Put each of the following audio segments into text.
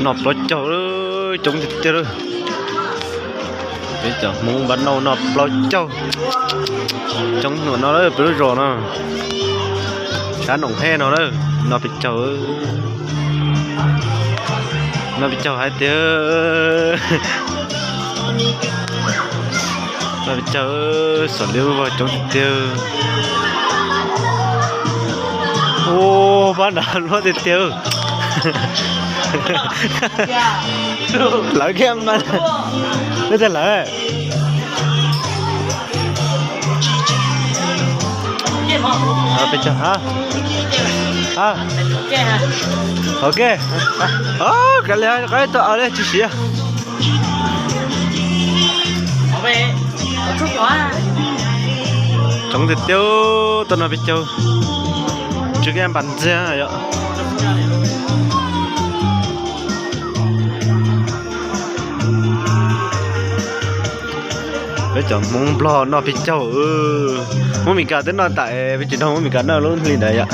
Noj plaub caug, coob tiag tiag lawm. Peb cov Hmoob npaj noj noj plaub caug. Coob npaum no lawm peb lub zos no. Sab Noom Hej no lawm, noj peb caug. Noj peb caug hais tias, noj peb caug, xom li vog coob tiag tiag. Ua pab nrad luaj tiag tiag. Lawv kiag mas, lawv tag lawm. Peb caug, ha, ha, ok. Kav liam, qab tuaj li tsis siav. Coob tiag tiag, tuaj noj peb caug. Tsw kiag npas ntxiag yom. Peb cov Hmoob Nplog noj peb caug. Hmoob Mes Kas twb noj tas, peb tsis nrog Hmoob Mes Kas noj lub hli ntawd yom.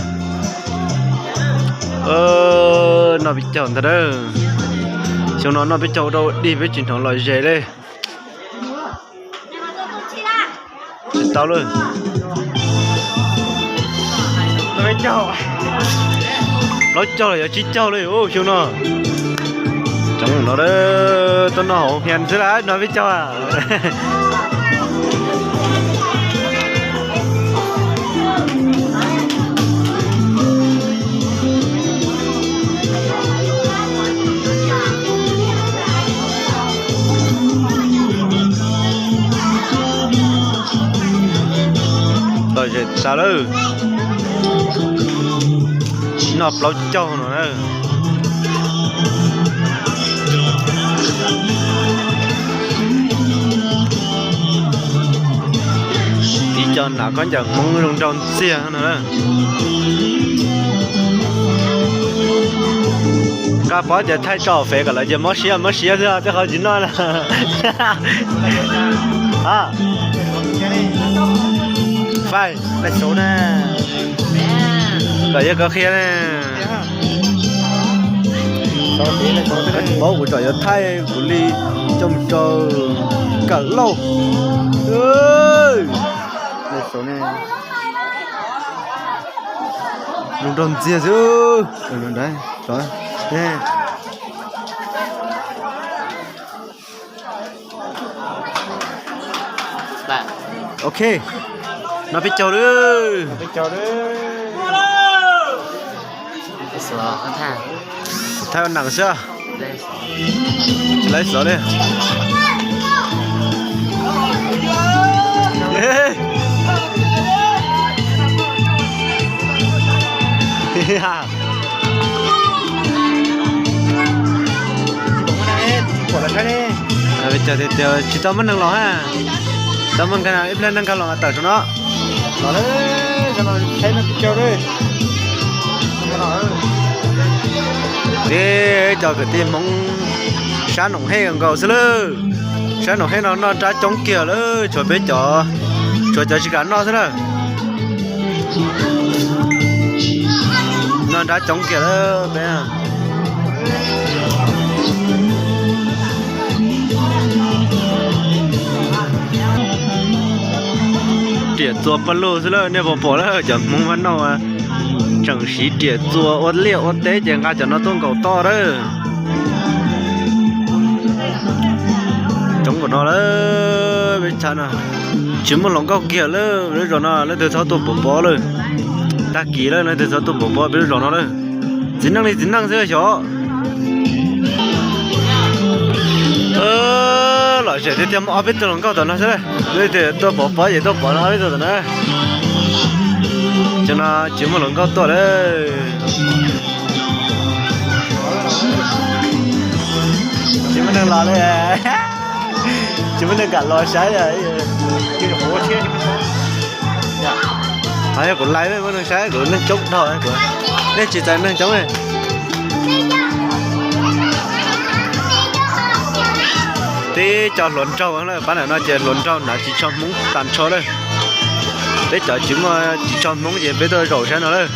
Noj peb caug ntag. Xyoo no noj peb caug ua rau dig peb tsis hnov lom zem li. Tsis tau lawm. Plaub caug los yog tsib caug li xyoo no. Coob no, tuaj noj hauv Hias xwb las noj peb caug. Lom zem tas lawm. Noj plaub caug no na. Tib co hnav khaub ncaws Hmoob zoo nraug ntxiag no na. Nqa pob ces thaij tso fev kom lawv ces mob siab mob siab xwb, tej qhov tsis noj na. Faij, kom yog koj qhia ne. Koj tsis paub kuv tseem yuav thaij kuv li coj mus rau kawm lauj. Zoo nraug ntxiag xwb. Ok, noj peb caug lawm. Thaij ua nees xwb. Tsis laib xov li. Tsis tau muaj neeg los ha. Tsis tau muaj neeg, ib pliag neeg nkag los tawm saum no. Tib cov kwv tij Hmoob sab Noom Hej nkaus xwb lawm. Sab Noom Hej no noj nrab coob kiag lawm, tshuav peb cov, tshuav cov tsis kam noj xwb na. Noj nrab coob kiag lawm peb. Riam txuas paj lug xwb lawm, nej puas pom lawm, cov Hmoob Vaj Nauj tseem siv riam txuas ua liaj ua teb ces nqa cov no tuaj nkaum toj lawm. Coob npaum no lawm, peb chav no tsis muaj hluas nkauj kiag lawm, lub zos no leej twg txhob tuaj pov pob lawm. Tag kis lawm leej twg txhob tuaj pov pob peb lub zos no lawm. Txiv neej li txiv neej xwb xyov. Lom zem tiag tiag, muaj ob peb tug hluas nkauj tom no xwb, leej twg tuaj pov pob ces tuaj pov no ob peb tug tom no. Cov no tsis muaj hluas nkauj tuaj lawm. Tsis muaj neeg los li. Tsis muaj neeg kam los saib. Yog kuv laiv muaj neeg saib, kuv neeg coob dhau, nej tsis txais neeg coob. Tib co hluas nraug lawm, pab ntawm no ces hluas nraug hnav ris tsho Hmoob tag nrho lawm. Peb cov tsis muaj ris tsho Hmoob ces peb tuaj zaum saib no lawm.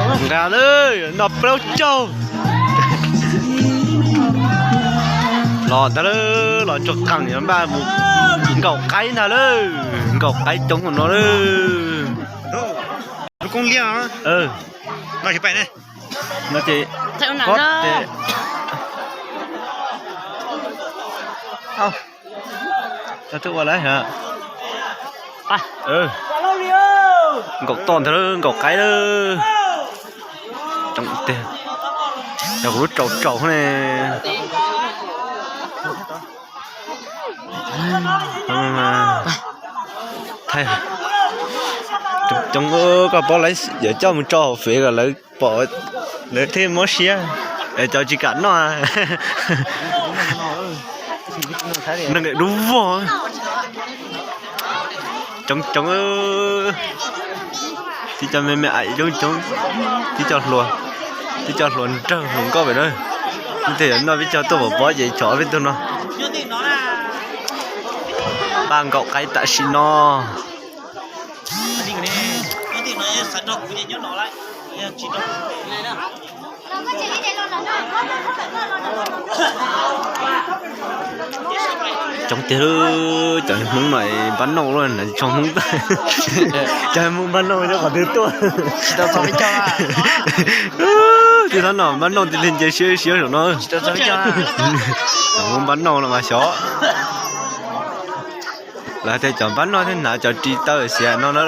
Nqa lawm, noj plaub caug. Los ntag lawm, los tso qees yuav npaj mus nkaum qaib ntag lawm, nkaum qaib coob no lawm. Lub koob liab no ces twb ua lawm. Nkaum toj ntag lawm, nkaum qaib lawm. Coob tiag, yog kuv lub tsaus tsaus ne. Coob, koj paub lawv yuav coj mus tso hauv fev kom lawv pom, lawv thiaj mob siab. Cov tsis kam noj, neeg dub vog. Coob coob, tib co me me aim coob coob, tib co hluas, tib co hluas nraug hluas nkauj pem na. Ib tug yuav noj peb caug tuaj pov pob ces tsov peb tug no. Npaj nkaum qaib tam sim no. Coob tiag, cov Hmoob no npaj noj luaj, tso Hmoob, cov Hmoob npaj noj nyob qhov twg tuaj. Tib thaum no npaj noj tib leeg nce siab siab saum no. Cov Hmoob npaj noj no mas xyov. Lawv tias cov npaj noj thiaj hnav cov ris taw xiav no na.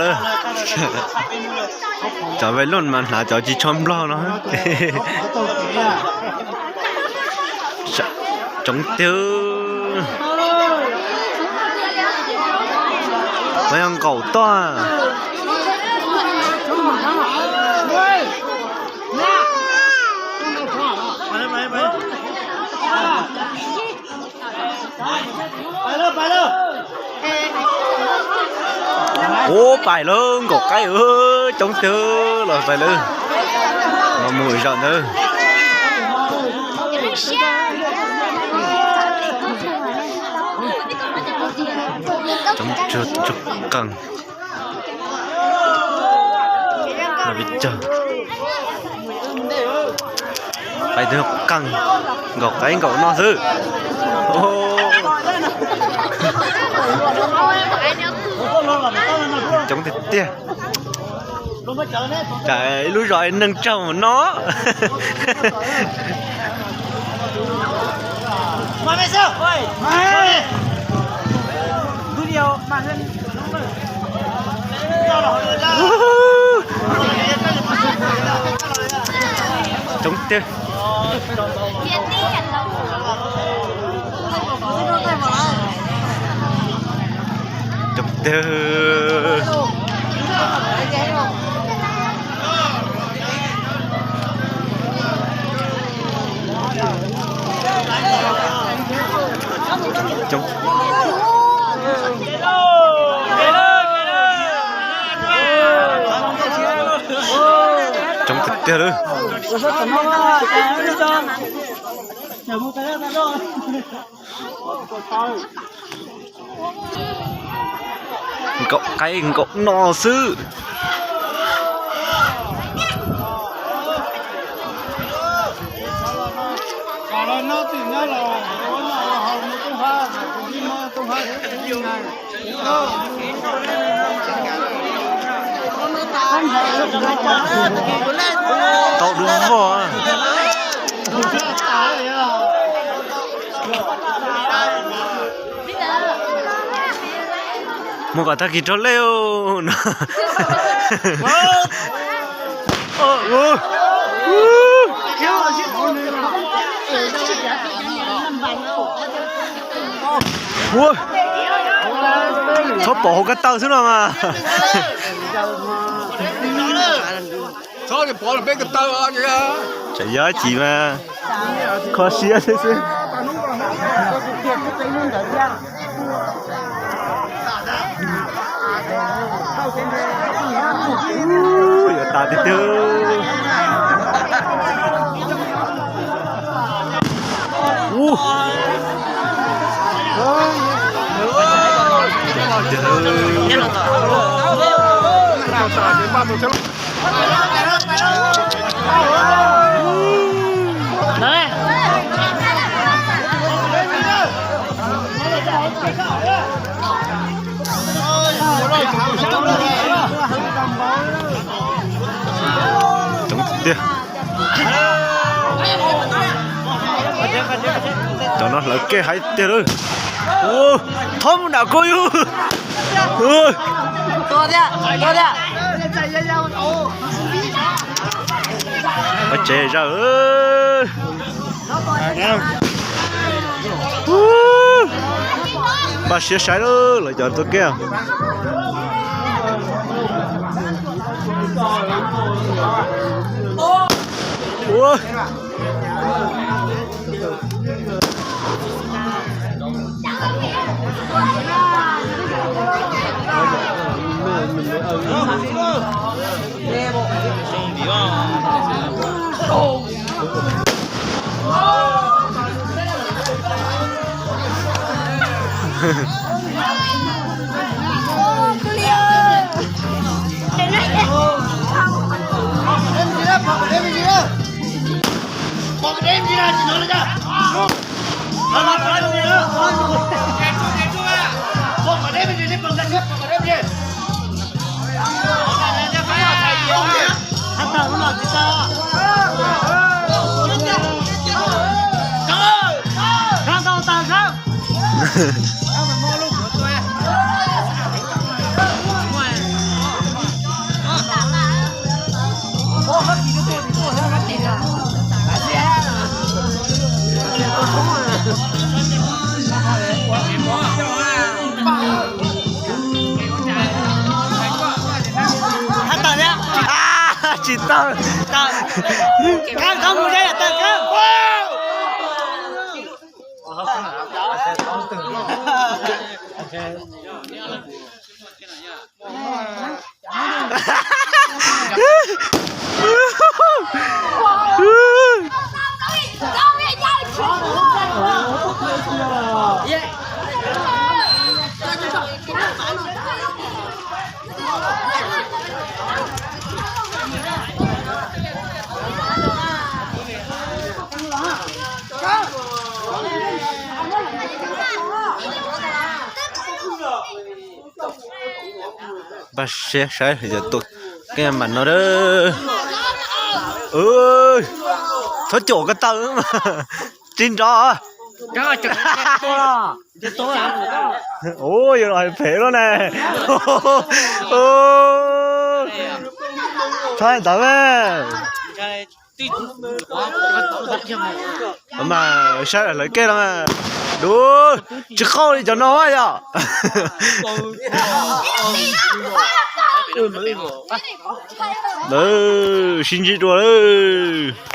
Cov vej loj mas hnav cov ris tsho nplog no. Coob tiag. Mas yog nkaum toj. Ub, pais lawm, nkaum qaib, coob tiag, los pais lawm. Los mus zaum ntawd. Coob tsuag tsuag qees. Peb caug. Pais twg qees, nkaum qaib nkaum no xwb. Coob tiag tiag. Tsam ib lub zos neeg tsawg mus no. Coob tiag. Coob tiag. Coob, coob. Coob tiag tiag lawm. Nkaum qaib nkaum no xwb. Tau dub vog. Mus kom tag kis rau lej no. Ua, txhob pov hauv ko taw xwb no mas. Tsam yog dab tsi mas kho siab xwb xwb. Yuav tas tiag tiag. Ub. Cov no hlawv kej hais tiag lawm. Thob mus nram kuj yug. Tsev zaws. Npaj siab saib lawm cov tua kej. Tsis tau. Npaj siab saib yog tua kej mam no. Txhob caum ko taw mas tsis nrov. Ua yog los hais phem luaj ne. Txhob ntawd mas. Mas saib lawv kej los mas. Dub, tsis qaug li cov no yom. Lawv sib ntsib dua lawm.